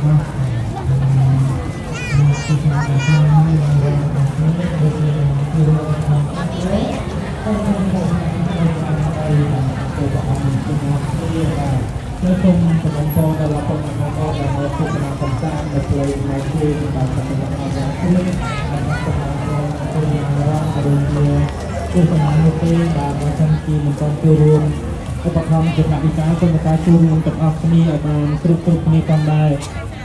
សូមសំណពរដល់ពុកម៉ែបងប្អូនដែលមកទស្សនាកម្សាន្តនៅផ្លូវផ្នែកជើងបាទសម្រាប់អរគុណបាទសូមអរគុណរងក៏ដូចជាទស្សនានោះទេបាទបើសិនជាមិនទាន់ចូលរួមឧបត្ថម្ភជាថវិកាសូមការចូលរួមទាំងអស់គ្នាឲ្យបានគ្រប់គ្រប់គ្នាផងដែរ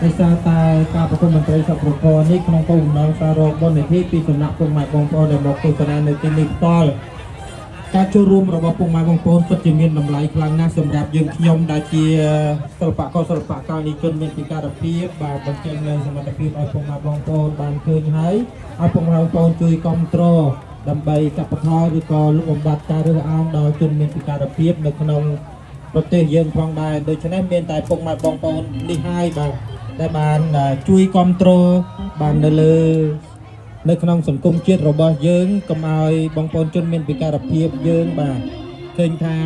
ដោយសារតែការប្រគំមន្ត្រីសប្បុរសនេះក្នុងគោលបំណងសារកបុណ្យនិធិពីសំណាក់ពុកម៉ែបងប្អូនដែលមកទស្សនានៅទីនេះផ្ទាល់ការចូលរួមរបស់ពុកម៉ែបងប្អូនពិតជាមានតម្លៃខ្លាំងណាស់សម្រាប់យើងខ្ញុំដែលជាសិល្បករសិល្បករនិជនមានពិការភាពបាទបញ្ចេញនូវសមត្ថភាពឲ្យពុកម៉ែបងប្អូនបានឃើញហើយឲ្យពុកម៉ែបងប្អូនជួយគ្រប់គ្រងដើម្បីកាត់បន្ថយឬក៏លុបបំបាត់ការរើសអើងដល់ជនមានពិការភាពនៅក្នុងប្រទេសយើងផងដែរដូច្នេះមានតែពុកម៉ែបងប្អូននេះហើយបាទដែលបានជួយគ្រប់គ្រងបាននៅលើនៅក្នុងសង្គមជាតិរបស់យើងកុំឲ្យបងប្អូនជនមានពិការភាពយើងបាទឃើញថា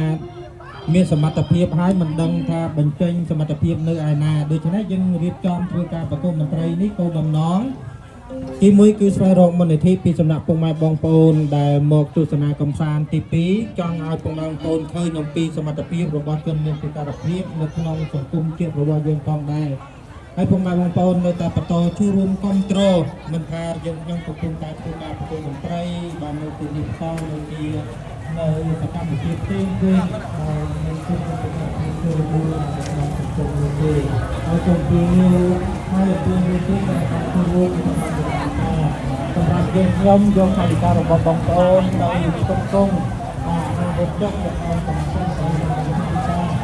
មានសមត្ថភាពហើយមិនដឹងថាបញ្ចេញសមត្ថភាពនៅឯណាដូច្នេះយើងរៀបចំធ្វើការប្រគំមន្ត្រីនេះគោលបំណងទី1គឺស្វែងរកមូលនិធិពីសំណាក់ពុកម៉ែបងប្អូនដែលមកទស្សនាកំសាន្តទី2ចង់ឲ្យពុកម៉ែបងប្អូនឃើញអំពីសមត្ថភាពរបស់ជនមានពិការភាពនៅក្នុងសង្គមជាតិរបស់យើងផងដែរហើយពុកម៉ែបងប្អូននៅតែបន្តជួយរួមគ្រប់គ្រងមិនថាយើងខ្ញុំកំពុងតែធ្វើការប្រគំមន្ត្រីបាននៅទីនេះផ្ទាល់នៅទីនៅសកម្មភាពផ្សេងៗដែលមានគុណសម្បត្តិចូលរួមនៅក្នុងសង្គមនេះទេហើយសូមពីនេះហើយពីនេះទេក៏បានចូលរួមក្នុងការសម្រាប់យើងខ្ញុំយកថវិការបស់បងប្អូននៅគុំគុំបាទនៅវត្តចុកយកឲ្យកំពុងតែ